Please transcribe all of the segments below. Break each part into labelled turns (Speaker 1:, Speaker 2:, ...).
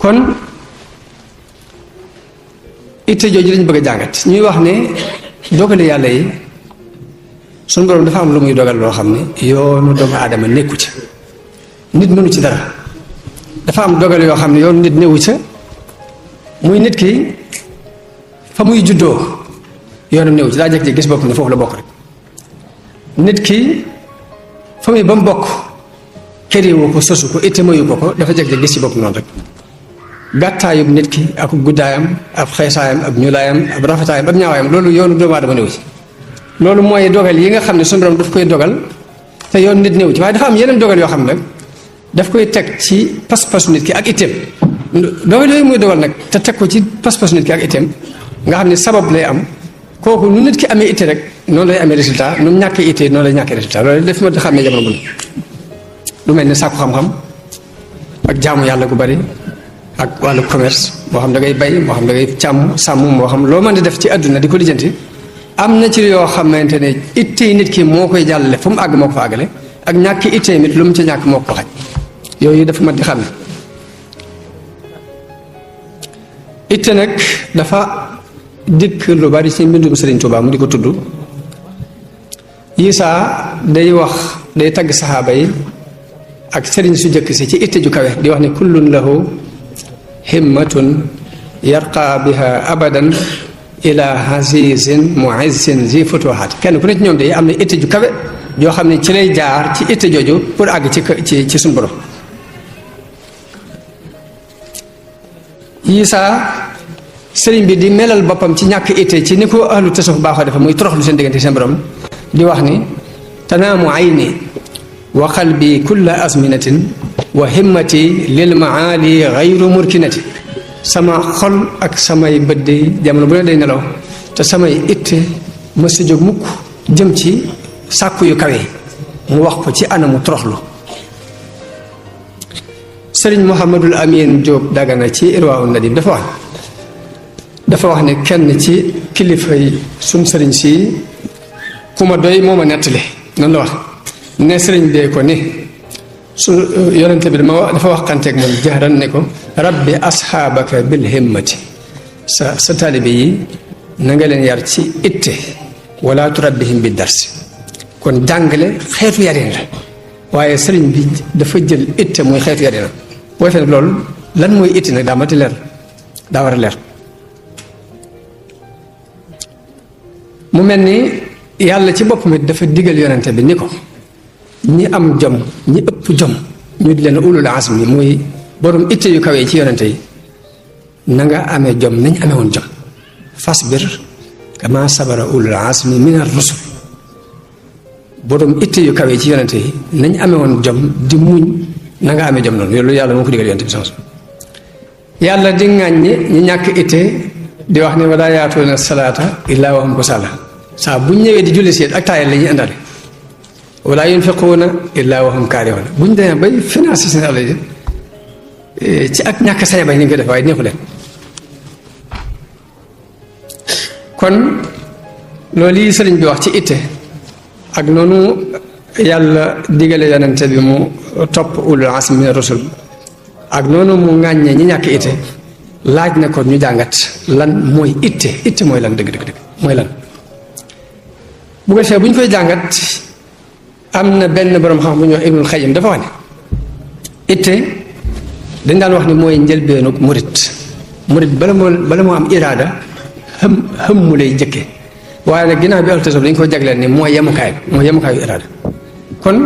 Speaker 1: kon itte jooju lañ bëgg a jàngat ñuy wax ne dogale yàlla yi suñu borom dafa am lu muy dogal loo xam ne yoonu doomu aadama nekku ci nit mënu ci dara dafa am dogal yoo xam ne yoonu nit newu ca muy nit ki fa muy juddoo yoonam newu ci daa jekk ci gis bopp ne foofu la bokk rek nit ki fa muy ba mu bokk këriwu ko sosu ko itte mayu ko dafa jekk ci gis ci bopp noonu rek gàttaayub nit ki ak guddaayam ab xeesaayam ab ñuulaayam ab rafetaayam ab ñaawaayam loolu yoonu doomu aadama newu ci loolu mooy dogal yi nga xam ne suñu borom daf koy dogal te yoon nit newu ci waaye dafa am yeneen dogal yoo xam ne daf koy teg ci pas-pasu nit ki ak itteem dogal yooyu muy dogal nag te teg ko ci pas-pasu nit ki ak itteem nga xam ne sabab lay am kooku nu nit ki amee itte rek noonu lay amee résultat nu mu ñàkkee itte noonu lay ñàkkee résultat loolu daf ma di xàmmee jamono bu lu mel ne sàkku xam-xam ak jaamu yàlla gu bari ak wàllu commerce moo xam da ngay bay moo xam da ngay sàmm moo xam loo mën di def ci àdduna di ko lijjanti am na ci yoo xamante ne ittey nit ki moo koy jàllale fu mu àgg moo ko fa àggale ak ñàkk ittey nit lu mu ci ñàkk moo ko xaj yooyu dafa mat di xam ne itte nag dafa dikk lu bari ci mbindum Sëriñ Tuubaa mu di ko tudd Isaa day wax day tagg saxaaba yi ak sëriñ su jëkk si ci itte ju kawe di wax ne kullun lahu himmatun yarqa biha abadan ila azizin muizzin zi futuhat kenn ku ne ci ñoom day am na itte ju kawe yoo xam ne ci lay jaar ci itte jooju pour àgg ci suñu borom Isaa sëriñ bi di melal boppam ci ñàkk itte ci ni ko ahlu tasawuf baaxoo defa muy toroxlu seen diggante seen borom di wax ni tanaamu ayni wa qalbi kulla azminatin wa himmati lil maali gayru murkinati sama xol ak samay bët di jamono bu ne day nelaw te samay itte ma si jóg mukk jëm ci sàkku yu kawe mu wax ko ci anamu toroxlu sëriñ Mouhamadul Amin Diop Dagana ci Irwaawu Nadim dafa wax ne kenn ci kilifa yi suñ sëriñ si ku ma doy moo ma nettali noonu la wax ne sëriñ bee ko ni su yonente bi dafa wax xanteeg moom jahran ne ko rabbi asxaabaka bil himmati sa taalibe yi na nga leen yar ci itte wala turabbihim bi darsi kon jàngale xeetu yarin la waaye sëriñ bi dafa jël itte muy xeetu yarin la boo fee loolu lan mooy itte nag daa mati leer daa war a leer mu mel ni yàlla ci boppam it dafa digal yonente bi ni ko ñi am jom ñi ëpp jom ñu di leen ulul azmi muy borom itte yu kawee ci yonente yi na nga amee jom nañ amee woon jom fasbir kama sabara ulul azmi min ar-rusul borom itte yu kawee ci yonente yi nañ amee woon jom di muñ na nga amee jom noonu loolu yàlla moo ko digal yonente bi sans yàlla di ŋàññi ñi ñàkk itte di wax ne wala yaatuuna salaata illaa wa hum kusaala saa buñ ñëwee di julli seet ak taayal la ñuy àndale wala yunfiquuna illaa wa hum kaarihuun buñ demee bay financé seen alal yi ci ak ñàkk say bay ni nga ko def waaye neexu leen kon loolu yi sëriñ bi wax ci itte ak noonu yàlla digale yonente bi mu topp ulul azmi mina rusul ak noonu mu ŋàññee ñi ñàkk itte laaj na ko ñu jàngat lan mooy itte mooy lan dëgg mooy lan bu ko defee bu ñu koy jàngat am na benn borom xam bu ñuy wax Ibnul Xayyim dafa wax ne itte dañ daan wax ni mooy njëlbeenu murit bala moo am iraada xëm mu lay jëkke waaye nag ginnaaw bi ahlu tasawuf dañ ko jagleel ni mooy yemukaayu iraada kon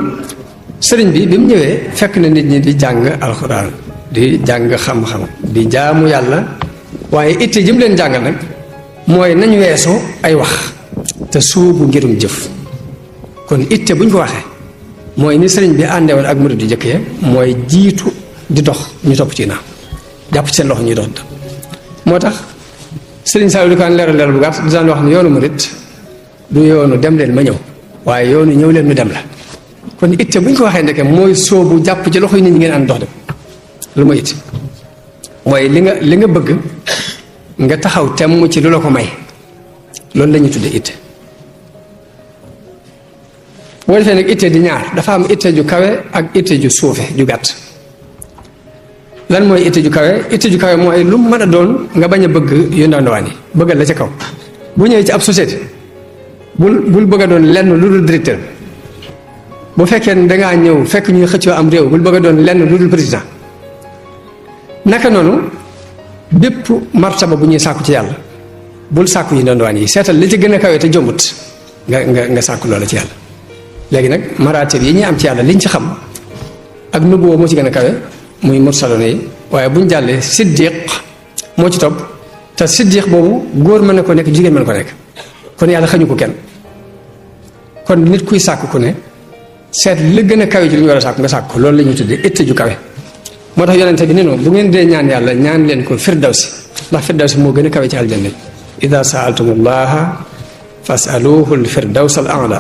Speaker 1: sëriñ bi mu ñëwee fekk na nit ñi di jàng alxuraan di jàng xam-xam di jaamu yàlla waaye itte jëm leen jàngal nag mooy nañ weesu ay wax te suubu ngirum jëf kon itte buñ ko waxee mooy ni sëriñ bi àndewoon ak murid di jëkk ya mooy jiitu di dox ñu topp ci naa jàpp ci seen loxo ñuy dox moo tax sëriñ Saliou di ko leeral bu gàtt di daan wax ne yoonu murid du yoonu dem leen ma ñëw waaye yoonu ñëw leen ñu dem la kon itte buñ ko waxee ndeke mooy soobu jàpp ci loxo yi nit ñi ngeen ànd dox dem lu ma it mooy li nga bëgg nga taxaw temm ci lu la ko may loolu la ñuy tudde itte boo defee nag itte di ñaar dafa am itte ju kawe ak itte ju suufe ju gàtt lan mooy itte ju kawe? Itte ju kawe mooy lu mu mën a doon nga bañ a bëgg yu ndaw ndawaan yi bëggal la ca kaw. bu ñëwee ci ab société bul bëgg a doon lenn lu dul directeur. bu fekkee ne dangaa ñëw fekk ñuy xëccoo am réew bul bëgg a doon lenn lu dul président. naka noonu bépp martaba bu ñuy sàkku ci yàlla bul sàkku yu ndaw ndawaan yi seetal li ci gën a kawe te jombut nga sàkku loola ci yàlla. léegi nag maraatib yi ñuy am ci yàlla liñ ci xam ak nubuwa moo ci gën a kawe muy mursaloon yi waaye buñ jàllee siddiq moo ci topp te siddiq boobu góor mën na ko nekk jigéen mën na ko nekk kon yàlla xañu ko kenn. kon nit kuy sàkk ku ne seet li gën a kawe ci li ñu war a sàkk nga sàkk ko loolu la ñuy tuddee itte ju kawe. moo tax yonente bi ne noonu bu ngeen dee ñaan yàlla ñaan leen ko firdawsi ndax firdawsi moo gën a kawe ci aljanna ida saaltumullaha fasaluhu l firdaws al a'la.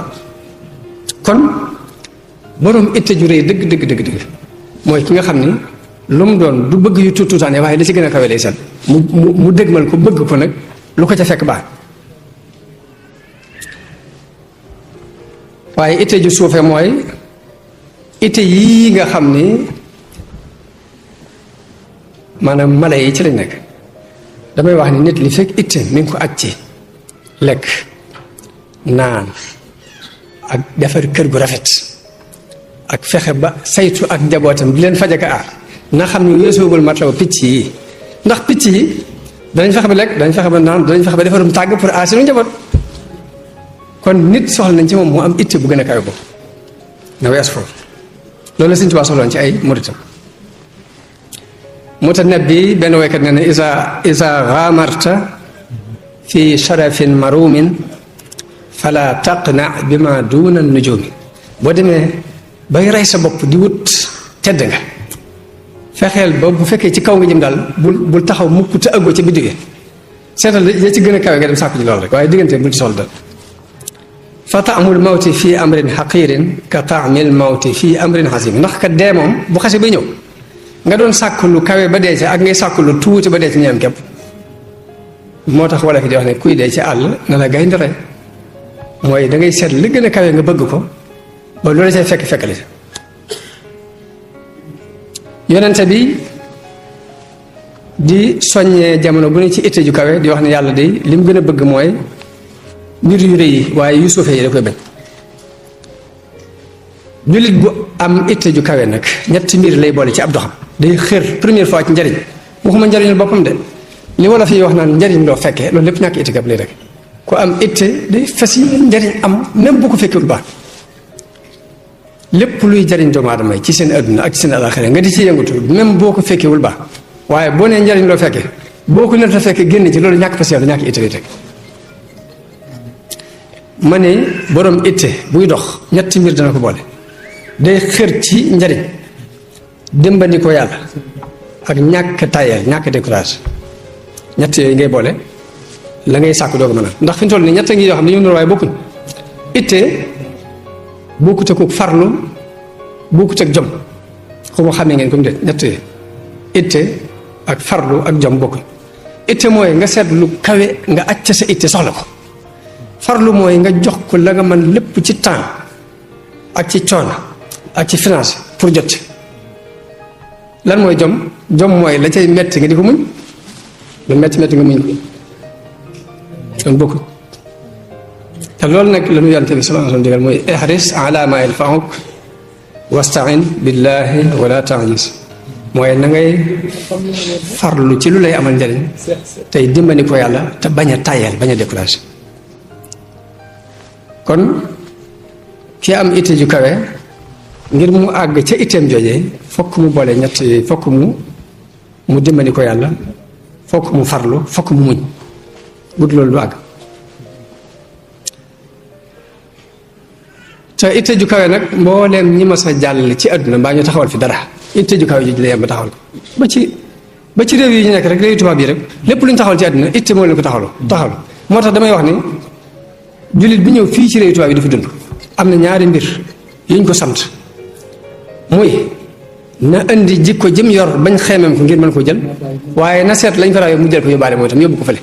Speaker 1: kon boroom itte ju rëy dëgg mooy ki nga xam ni lu mu doon du bëgg yu tuutaane waaye la ci gën a kawe lay set mu dëgmal ko bëgg ko nag lu ko ca fekk baax. waaye itte ju suufe mooy itte yii nga xam ni maanaam mala yi ci lañ nekk. damay wax ni nit li fekk itte mi ngi ko aj ci lekk naan ak defar kër gu rafet ak fexe ba saytu ak njabootam di leen fajaka aar na xam ni weesoogul matlaw picc yi ndax picc yi danañ fexe ba lekk danañ fexe ba naan danañ fexe ba defarum tàgg pour aar seen njaboot. kon nit soxla nañ ci moom mu am itte bu gën a kawe boobu na wees foofu loolu la Sëñ Tuubaa soxloon ci ay muritam. Mutanabbi benn waykat ne ne isa gaamarta fi sharafin marumin fala taqna bi ma duna nujumi. boo demee bay rey sa bopp di wut tedd nga fexeel ba bu fekkee ci kaw nga jëm daal bul taxaw mukk te ëggoo ca biddigee seetal ya ci gën a kawe nga dem sàkku ci loolu rek waaye diggante bul ci soxla dal. fa taamul mawti fii amrin xaqirin ka taamil mawti fii amrin xasim. ndax kat dee moom bu xase bay ñëw nga doon sàkk lu kawe ba dee ci ak ngay sàkk lu tuuti ba dee ci ñeem képp. moo tax wala fi di wax ne kuy dee ci àll na la gaynde rey mooy da ngay seet li gën a kawe nga bëgg ko ba loolu say fekk la yonente bi di soññee jamono bu ne ci itte ju kawe di wax ne yàlla day li mu gën a bëgg mooy mbir yu rëy yi waaye yu suufee yi da koy bañ. jullit bu am itte ju kawe nag ñetti mbir lay boole ci ab doxam day xër première fois ci njariñ waxuma njariñul boppam de li wala fi wax naan njariñ loo fekkee loolu lépp ñàkk itte gab lay rek ku am itte day fas yi njariñ am même bu ko fekkewul baax lépp luy jariñ doomu aadama yi ci seen adduna ak ci seen alaxira nga di ci yëngatu même boo ko fekkewul baax waaye boo nee njariñ loo fekkee boo ko neta fekkee génn ci loolu ñàkk fas yàlla ñàkk itte lay teg. ma ne borom itte buy dox ñetti mbir dana ko boole day xër ci njariñ dimbali ko yàlla ak ñàkk tayel ñàkk décourage ñett yooyu ngay boole la ngay sàkk doog mën a ndax fi ñu toll nii ñett ngi yoo xam ne ñu ngi waaye bokkuñ itte bokkut ak farlu bokkut ak jom xuma xamee ngeen comme de ñett yooyu itte ak farlu ak jom bokkuñ itte mooy nga seet lu kawe nga acca sa itte soxla ko farlu mooy nga jox ko la nga mën lépp ci temps ak ci coono ak ci finance pour jot ci lan mooy jom mooy la cay metti nga di ko muñ lu metti nga muñ ko kon bokk te loolu nag la ñu yonent bi sallallahu alayhi wa sallam digal mooy ihris ala ma yanfa'uk wasta'in billahi wala ta'jis mooy na ngay farlu ci lu lay amal njariñ tey dimbali ko yàlla te bañ a tayal bañ a découragé kon ki am itte ju kawe ngir mu àgg ca itteem joojee fokk mu boole ñett yooyu fokk mu dimbali ko yàlla fokk mu farlu fokk mu muñ but loolu du àgg te itte ju kawe nag mbooleem ñi ma sa jàll ci àdduna mbaa ñu taxawal fi dara itte ju kawe jooju la yem ba taxawal ko ba ci réew yi ñu nekk rek réew tubaab yi rek lépp lu ñu taxawal ci àdduna itte moo leen ko taxawlu moo tax damay wax ni jullit bi ñëw fii ci réew tubaab yi dafa dund am na ñaari mbir yuñ ko sant muy na indi jikko jëm yor bañ xeemeem ko ngir mën ko jël waaye na seet lañ ko rawee mu jël ko yóbbaale mooy tam yóbbu ko fële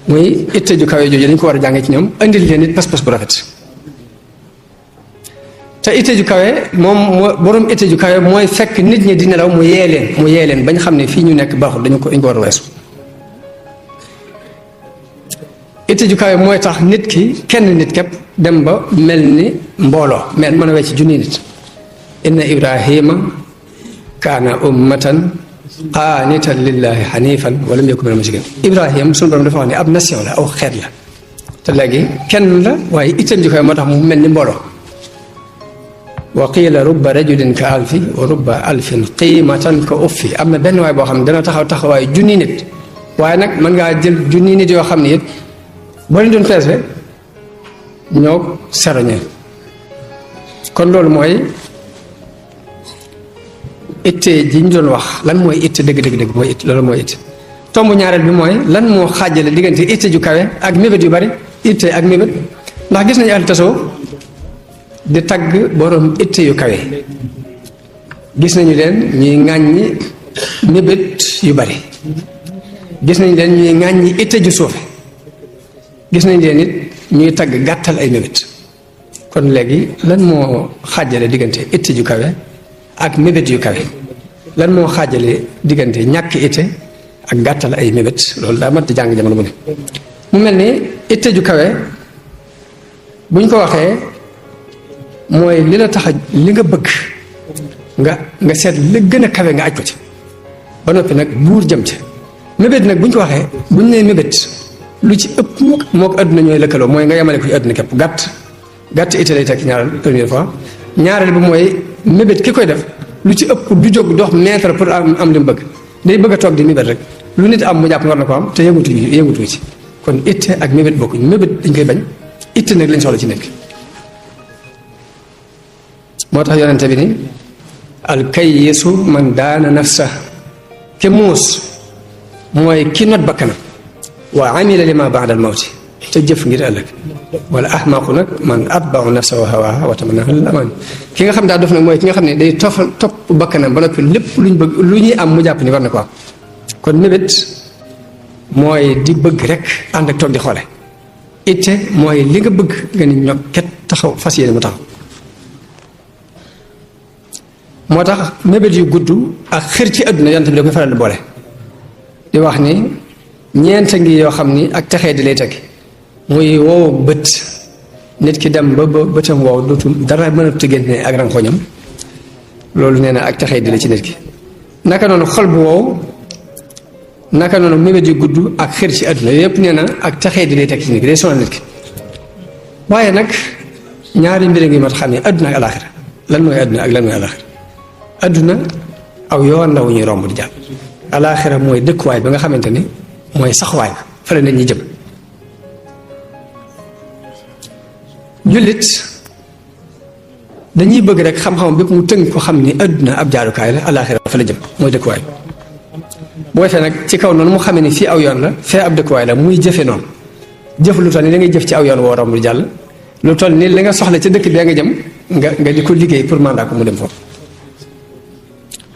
Speaker 1: muy itte ju kawe jooju dañ ko war a jàngee ci ñoom indil leen it pas-pas bu rafet te itte ju kawe moom moo borom itte ju kawe mooy fekk nit ñi di nelaw mu yee leen bañ xam ne fii ñu nekk baaxul dañu ko war a weesu. itte ju kawe mooy tax nit ki kenn nit képp dem ba mel ni mbooloo mën a wecc junni nit. inna ibrahima kaana ummatan qaanitan lillahi hanifan wa lam yakun minal mushrikin. Ibrahima sunu borom dafa wax ne ab nation la aw xeet la te léegi kenn la waaye itteem ju kawe moo tax mu mel ni mbooloo. wa qiila rubba rajulin ka alfi wa rubba alfin qiimatan ka uffi. am na benn waay boo xam ne dana taxawaayu junni nit waaye nag mën ngaa jël junni nit yoo xam ne it boo leen doon peese ñoo seroñeel. kon loolu mooy itte ji ñu doon wax lan mooy itte dëgg mooy itte loolu mooy itte. tomb ñaareel bi mooy lan moo xaajale diggante itte ju kawe ak mébét yu bari itte ak mébét ndax gis nañu ahlu tasawuf di tagg borom itte yu kawe gis nañu leen ñuy ŋàññi mébét yu bari gis nañu leen ñuy ŋàññi itte ju suufe gis nañu leen it ñuy tagg gàttal ay mébét. kon léegi lan moo xaajale diggante itte ju kawe ak mébét yu kawe lan moo xaajale diggante ñàkk itte ak gàttal ay mébét loolu daa mat di jàng jamono bu ne. mu mel ni itte ju kawe buñ ko waxee mooy li la tax a li nga bëgg nga seet li gën a kawe nga aj ko ci ba noppi nag buur jëm ci. mébét nag buñ ko waxee buñ nee mébét lu ci ëpp moo ko àdduna ñooy lëkkaloo mooy nga yemale ko ci àdduna képp gàtt itte lay tekki ñaareel première fois. ñaareel bi mooy mébét ki koy def lu ci ëpp du jóg dox mètre pour am li mu bëgg day bëgg a toog di mébét rek lu nit am mu jàpp war na ko am te yëngutu ci. kon itte ak mébét bokkuñ mébét dañ koy bañ itte nag lañ soxla ci nekk. moo tax yonente bi ni al kayyisu man daana nafsa ke muus mooy ki not bakkanam wa amila lima ba'da al mawti te jëf ngir ëllëg wala ahmaqu nag man atba'u nafsa wa hawaha wa tamannaha lil aman. ki nga xam daa dof nag mooy ki nga xam ne day topp bakkanam ba noppi lépp luñ bëgg lu ñuy am mu jàpp ni war na ko am. kon mébét mooy di bëgg rek ànd ak toog di xoole. itte mooy li nga bëgg nga ni ñokket taxaw fas yéene mu taxaw. moo tax mébét yu gudd ak xër ci àdduna yonent bi da koy faral di boole di wax ni ñeent ngi yoo xam ni ak texee di lay teg muy wow bët nit ki dem ba bëtam wow dootul dara mënatu génne ak rankoñam loolu nee na ak texee di la ci nit ki. naka noonu xol bu wow naka noonu mébét yu gudd ak xër ci àdduna yépp nee na ak texee di lay teg ci nit ki day sonal nit ki. waaye nag ñaari mbir ngi mat xam ne àdduna ak alaaxira lan mooy àdduna ak lan mooy alaaxira. adduna aw yoon la wu ñuy romb di jàll. alaaxira mooy dëkkuwaay ba nga xamante ni mooy saxwaay ba fa la nit ñi jëm. jullit dañuy bëgg rek xam-xam bépp mu tënk ko xam ni adduna ab jaarukaay la alaaxira fa la jëm mooy dëkkuwaay. boo fee nag ci kaw noonu mu xamee ni fii aw yoon la fee ab dëkkuwaay la muy jëfe noonu jëf lu toll ni da ngay jëf ci aw yoon woo romb di jàll lu toll ni li nga soxla ca dëkk bee nga jëm nga di ko liggéey pour mandat ko mu dem foofu.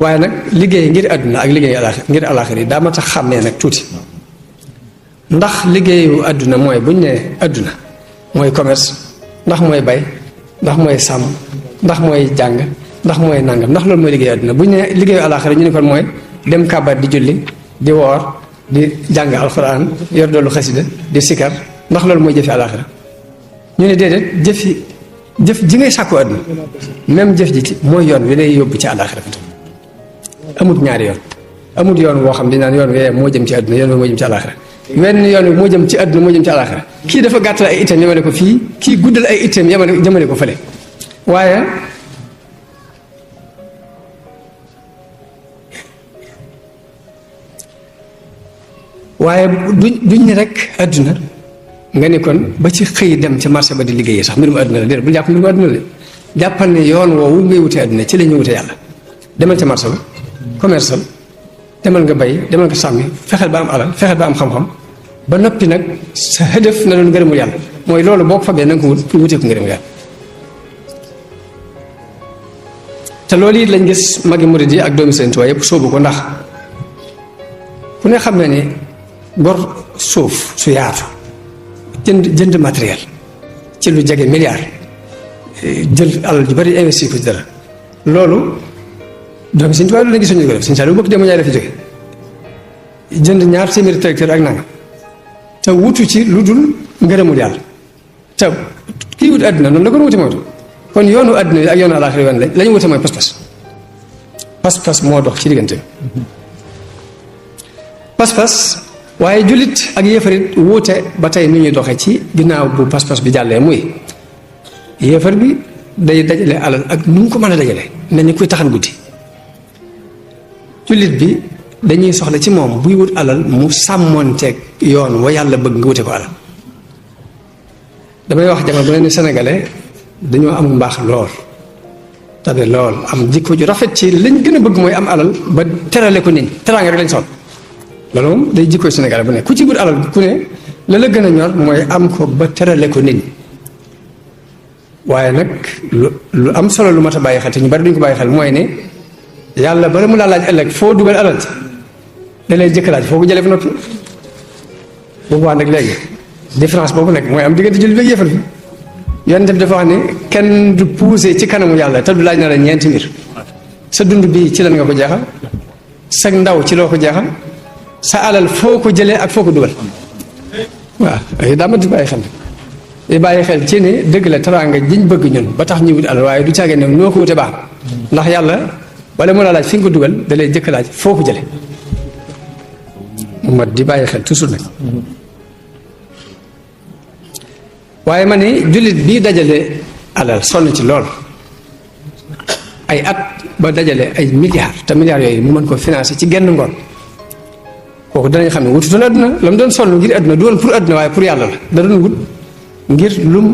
Speaker 1: waaye nag liggéey ngir àdduna ak liggéeyu alaaxira ngir alaaxira yi daa ma tax xàmmee nag tuuti ndax liggéeyu àdduna mooy buñ ne àdduna mooy commerce ndax mooy bay ndax mooy sàmm ndax mooy jàng ndax mooy nangam ndax loolu mooy liggéeyu àdduna buñ ne liggéeyu alaaxira ñu ne kon mooy dem kàbbat di julli di woor di jàng alxuraan yor doolu xasida di sikar ndax loolu mooy jëfi alaaxira ñu ne déedéet jëf ji ngay sàkku àdduna même jëf ji mooy yoon wi lay yóbbu ci alaaxira amut ñaari yoon amut yoon woo xam di naan yoon wi moo jëm ci àdduna yoon wi moo jëm ci àlaxira wenn yoon wi moo jëm ci àdduna moo jëm ci àlaxira kii dafa gàttal ay itam yemale ko fii kii guddal ay itam jëmale ko fële waaye duñ ne rek àdduna nga ni kon ba ci xëy dem ca marché ba di liggéeyee sax mbirum àdduna la déedéet bu jàpp mbirum àdduna la jàppal ne yoon woowu ngay wute àdduna ci la ñuy wute yàlla demal ca marché ba commercial demal nga bay demal nga sàmmi fexeel ba am alal fexeel ba am xam-xam ba noppi nag sa hëdëf na doon ngërëmul yàlla mooy loolu boo ko fabee na nga ko wut pour wutee ko ngërëmul yàlla. te loolu it lañ gis magi murid yi ak doomi Sëriñ Tuubaa yëpp sóobu ko ndax ku ne xam ne ni gor suuf su yaatu jënd matériel ci lu jege milliard jël alal ju bari investir ko ci dara loolu doomi Sëñ Tuubaa loolu la gisuñu ko def Sëñ Saaliw bokk dema ñaay dafa jóge jënd 2 téeméeri tracteur ak nangam te wutu ci lu dul ngërëmul yàlla te kii wut àdduna noonu la ko wuti mooy kon yoonu àdduna yi ak yoonu àllaaxira yoon la ñu wute mooy pas-pas moo dox ci diggante pas-pas waaye jullit ak yéefarit wuute ba tey nu ñuy doxee ci ginnaaw bu pas-pas bi jàllee muy yéefar bi day dajale alal ak nu mu ko mën a dajale nañu koy taxan guddi jullit bi dañuy soxla ci moom buy wut alal mu sàmmoonteeg yoon wa yàlla bëgg nga wute ko alal damay wax jamono bu ne ni sénégalais dañoo am mbaax lool tabe lool am jikko ju rafet ci lañ gën a bëgg mooy am alal ba terale ko nit teraanga rek lañ sol loolu moom day jikkooy sénégalais bu ne ku ci wut alal ku ne la la gën a ñor mooy am ko ba terale ko nit waaye nag lu am solo lu mat a bàyyi xel te ñu bari duñ ko bàyyi xel mooy ne yàlla bala mu laa laaj ëllëg foo dugal alal ci da lay jëkk laaj foo ko jëlee ba noppi boobu waa nag léegi différence boobu nag mooy am diggante jullit bi yéefar bi yonent bi dafa wax ne kenn du poussé ci kanamu yàlla te du laaj na la ñeenti mbir sa dund bii ci lan nga ko jeexal sa ndaw ci loo ko jeexal sa alal foo ko jëlee ak foo ko dugal waaw daa ma di bàyyi xel di bàyyi xel ci ne dëgg la teraanga jiñ bëgg ñun ba tax ñu wut alal waaye du caagee ne noo ko wute baax ndax yàlla wala mu la laaj fi nga ko dugal da lay jëkk laaj foo ko jële mu mat di bàyyi xel toujours nag waaye ma ne jullit bii dajale alal sonn ci lool ay at ba dajale ay milliards te milliards yooyu mu mën ko financer ci genn ngoon kooku danañ xam ne wututoon àdduna la mu doon sonn ngir àdduna du woon pour àdduna waaye pour yàlla la da doon wut ngir lum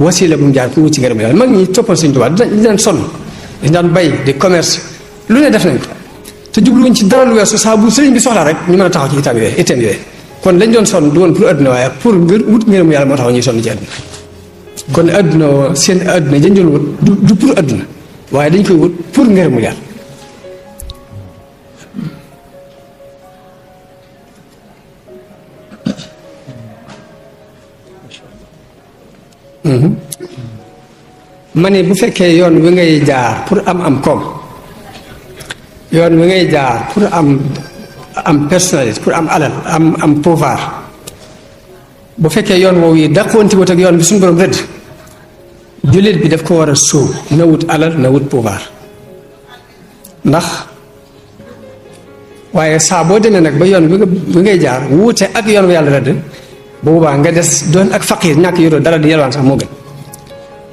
Speaker 1: wasiila bu mu jaar pour wut ci ngërëm yàlla mag ñi toppoon Sëñ Tuubaa dañ daan sonn dañ daan bay di commerce lu ne def nañ ko te jubluwuñ ci dara lu weesu saa bu sëriñ bi soxlaa rek ñu mën a taxaw ci itam yooyu kon lañ doon sonn du woon pour àdduna waaye pour ngir wut ngërëm yàlla moo taxaw ñuy sonn ci àdduna kon àdduna seen àdduna dañ doon wut du pour àdduna waaye dañ koy wut pour ngërëmu yàlla ma ne bu fekkee yoon wi ngay jaar pour am koom yoon wi ngay jaar pour am personnalité pour am alal am pouvoir bu fekkee yoon woowu yi dàqoonti wut ak yoon bi suñu borom rëdd jullit bi daf ko war a sóob na wut alal na wut pouvoir ndax waaye saa boo demee nag ba yoon bi ngay jaar wuute ak yoon wi yàlla rëdd bu boobaa nga des doon ak faqiir ñàkk yoroo dara di yelwaan sax moo gën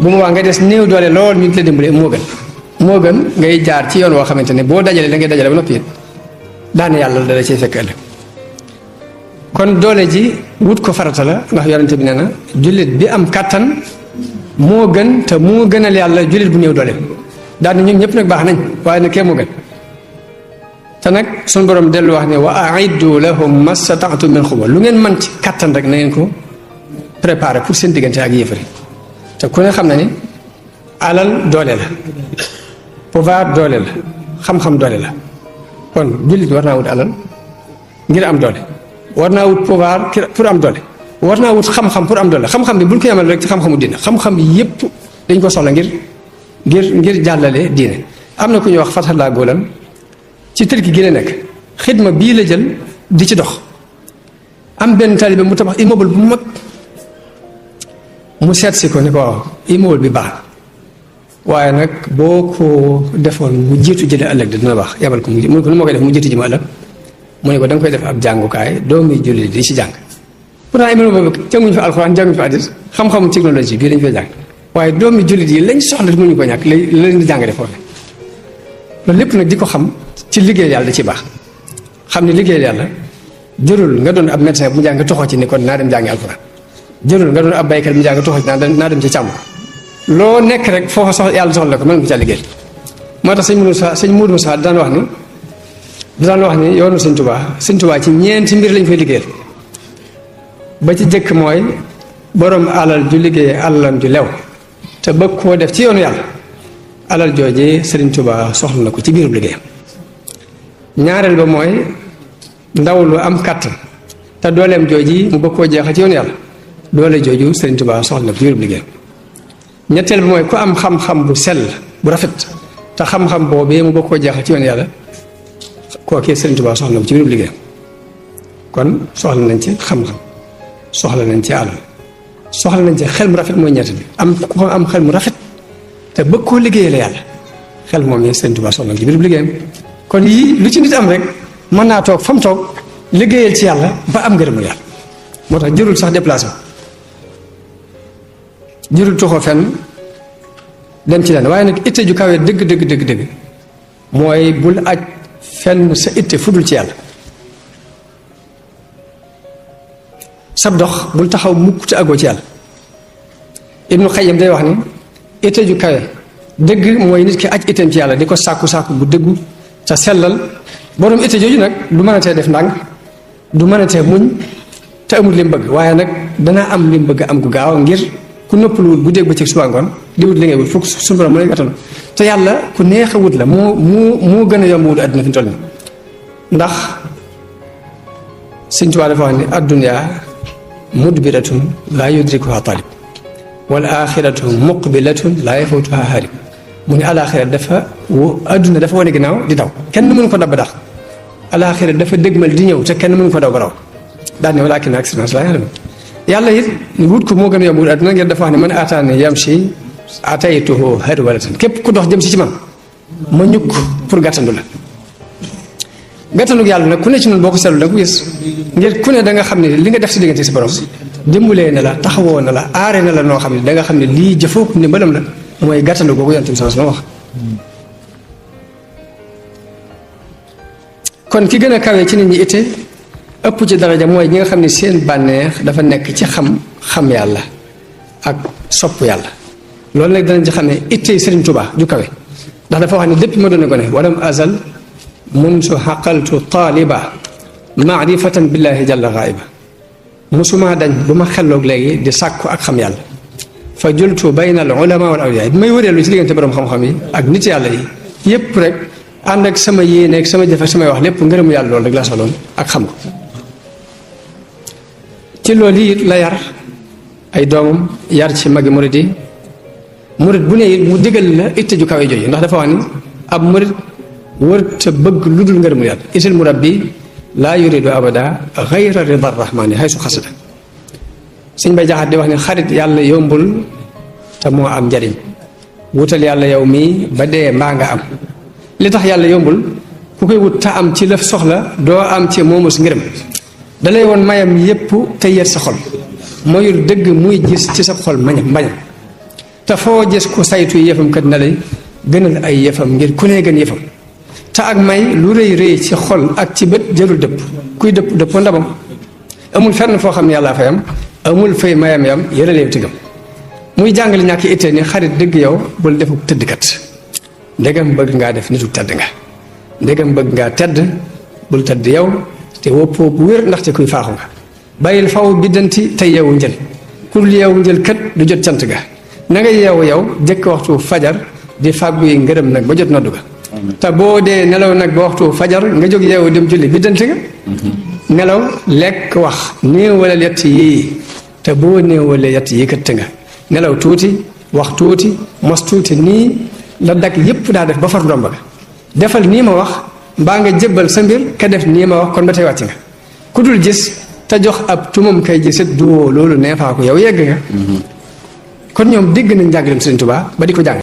Speaker 1: bu boobaa nga des néew doole lool ñu la dimbale moo gën ngay jaar ci yoon woo xamante ne boo dajalee da ngay dajale ba noppi it daane yàlla dala cay fekk ëllëg kon doole ji wut ko farata la ndax yonente bi nee na jullit bi am kàttan moo gën te moo gënal yàlla jullit bu néew doole daane ñun ñëpp nag baax nañ waaye nag kee moo gën te nag suñu borom dellu wax ne wa aiddu lahum mastata'tum min quwwa lu ngeen mën ci kàttan rek na ngeen ko préparer pour seen diggante ak yéefari te ku ne xam na ni alal doole la pouvoir doole la xam-xam doole la kon jullit war naa wut alal ngir am doole war naa wut pouvoir pour am doole war naa wut xam-xam pour am doole xam-xam bi bul ko yamal rek ci xam-xamu diine xam-xam yépp dañ ko soxla ngir jàllale diine am na ku ñuy wax Fathallah Goulam ci Turquie gi la nekk xidma bii la jël di ci dox am benn taalibe mu tabax immeuble bu mag mu seet si ko ne ko waaw immeuble bi baax waaye nag boo ko defoon mu jiitu jële ëllëg dina baax yabal ko mu ne ko nu ma koy def mu jiitu ji ma ëllëg mu ne ko da nga koy def ab jàngukaay doomi jullit di ci jàng pourtant immeuble boobu jànguñu fa alxuraan jànguñu fa hadiis xam-xamu technologie bii dañu fay jàng waaye doomi jullit yi lañ soxla mënuñu ko ñàkk la leen di jàngale foofu loolu lépp nag di ko xam ci liggéey yàlla da ci baax xam ne liggéey yàlla jërul nga doon ab médecin bu mu jàng nga toxoo ci ni kon naa dem jàngi alxuraan jërul nga doon ab baykat bu mu jàng nga toxoo ci naa dem ci càmm loo nekk rek foofa soxla yàlla soxla ko mën nga caa liggéey moo tax sëñ Moudou Moussa daan wax ni yoonu sëñ Tuubaa ci ñeenti mbir lañ koy liggéeyal ba ci jëkk mooy borom alal ju liggéey alalam ju lew te bëgg koo def ci yoonu yàlla alal joojee sëriñ Tuubaa soxla na ko ci biirub liggéeyam ñaareel ba mooy ndaw lu am kàttan te dooleem jooji mu bëgg koo jeexal ci yoonu yàlla doole jooju sëriñ Tuubaa soxla na ko ci biirub liggéeyam ñetteel bi mooy ku am xam-xam bu sell bu rafet te xam-xam boobee mu bokk koo jeexal ci yoon yàlla kookee Sëriñ Tuubaa soxla ci biir liggéeyam kon soxla nañ ci xam-xam soxla nañ ci alal soxla nañ ci xel mu rafet mooy ñett bi ku am xel mu rafet te bëgg koo liggéeyal yàlla xel moom yi Sëriñ Tuubaa soxla ci biir liggéeyam kon yii lu ci nit am rek mën naa toog fa mu toog liggéeyal ci yàlla ba am ngërëmu yàlla moo tax jërul sax déplacé jërul tuxoo fenn dem ci leen waaye nag itte ju kawee dëgg mooy bul aj fenn sa itte fudul ci yàlla sab dox bul taxaw mukk te àggoo ci yàlla Ibnu Xayyim day wax ni itte ju kawe dëgg mooy nit ki aj itteem ci yàlla di ko sàkku bu dëggu te sellal borom itte jooju nag du mën a tee def ndànk du mën a tee muñ te amul li mu bëgg waaye nag dana am li mu bëgg am gu gaaw ngir ku noppalu wut bu dégg bëccëg suba ngoon di wut li ngay wut fukk suñu borom mu lay gàttal te yàlla ku neex a wut la moo gën a yomb wut àdduna fi mu toll nii ndax Sëñ Tuubaa dafa wax ni addunya mudbiratun laa yudrikuha talib wal axiratu muqbilatun laa yafutuha harib mu ne alaxira dafa adduna dafa wane ginnaaw di daw kenn mënu ko dab ba dax alaxira dafa dëgmal di ñëw te kenn mënu ko daw ba raw daal ne walakin aksarun laa ya'lamuun yàlla it wut ko moo gën a yomb wut adduna ngeen dafa wax ne man ataani yamshi ataytuhu harwalatan képp ku dox jëm si ci man ma ñukk pour gàttandu la gàttandug yàlla nag ku ne ci noonu boo ko seetlu da nga ko gis ngir ku ne da nga xam ne li nga def si diggante si borom dimbalee na la taxawoo na la aare na la noo xam ne da nga xam ne lii jëfoo ndimbalam la mooy gàttandu googu yonent bi sallallahu alayhi wasallam wax kon ki gën a kawee ci nit ñi itte ëpp ci daraja mooy ñi nga xam ne seen bànneex dafa nekk ci xam yàlla ak sopp yàlla loolu nag danañ ci xam ne itte Sëriñ Tuubaa ju kawe ndax dafa wax ne depuis ma doon gone walam azal munsu xaqaltu taaliba maarifatan billahi jalla xaaiba musuma dañ bu ma xelloog léegi di sàkku ak xam yàlla fa jultu bayna al ulama wal awliya bi may wëreelu ci diggante borom xam-xam yi ak nit yàlla yi yépp rek ànd ak sama yéene ak sama jëf ak samay wax lépp ngërëmu yàlla loolu rek laa soxloon ak xam ko ci loolu it la yar ay doomam yar ci magi murid yi murid bu ne it mu digal la itte ju kawe jooju ndax dafa wax ni ab murid wërta bëgg lu dul ngërëmu yàlla itil murabbi laa yuridu abada xayra rida rahmani haysu xasada Sëñ Bay Jaxate di wax ne xarit yàlla yombul te moo am njariñ wutal yàlla yow mii ba dee mbaa nga am li tax yàlla yombul ku koy wut te am ci lëf soxla doo am ci moomus ngërëm dalay woon mayam yépp te yër sa xol mooyul dëgg muy gis ci sa xol mbañam te foo gis ku saytu yëfam kat na lay gënal ay yëfam ngir ku ne gën yëfam te ak may lu rëy ci xol ak ci bët jëlul dëpp kuy dëpp ndabam amul fenn foo xam ne yàllaa fayam amul fay mayam yam yëraleew tigam muy jàngale ñàkk ittee ni xarit dëgg yow bul defuk tëddkat ndegam bëgg ngaa def nituk tedd nga ndegam bëgg ngaa tedd bul tedd yow te woppoo bu wér ndaxte kuy faaxu nga bàyyil faw biddanti tey yeewu njël ku dul yeewu njël kat du jot cant ga na nga yeewu yow jëkk waxtu fajar di fàggu yi ngërëm nag ba jot noddu ga te boo dee nelaw nag ba waxtu fajar nga jóg yeewu dem julli biddanti nga nelaw lekk wax néewalal yett yii te boo néewalee yett yi këtt nga nelaw tuuti wax tuuti mos tuuti nii la dag yépp daa def ba far ndomba ga defal nii ma wax mbaa nga jébbal sa mbir ka def nii ma wax kon ba tey wàcc nga ku dul gis te jox ab tumam kay gisit duwoo loolu neefaa ko yow yegg nga kon ñoom dégg nañ njàngaleem Sëriñ Tuubaa ba di ko jàng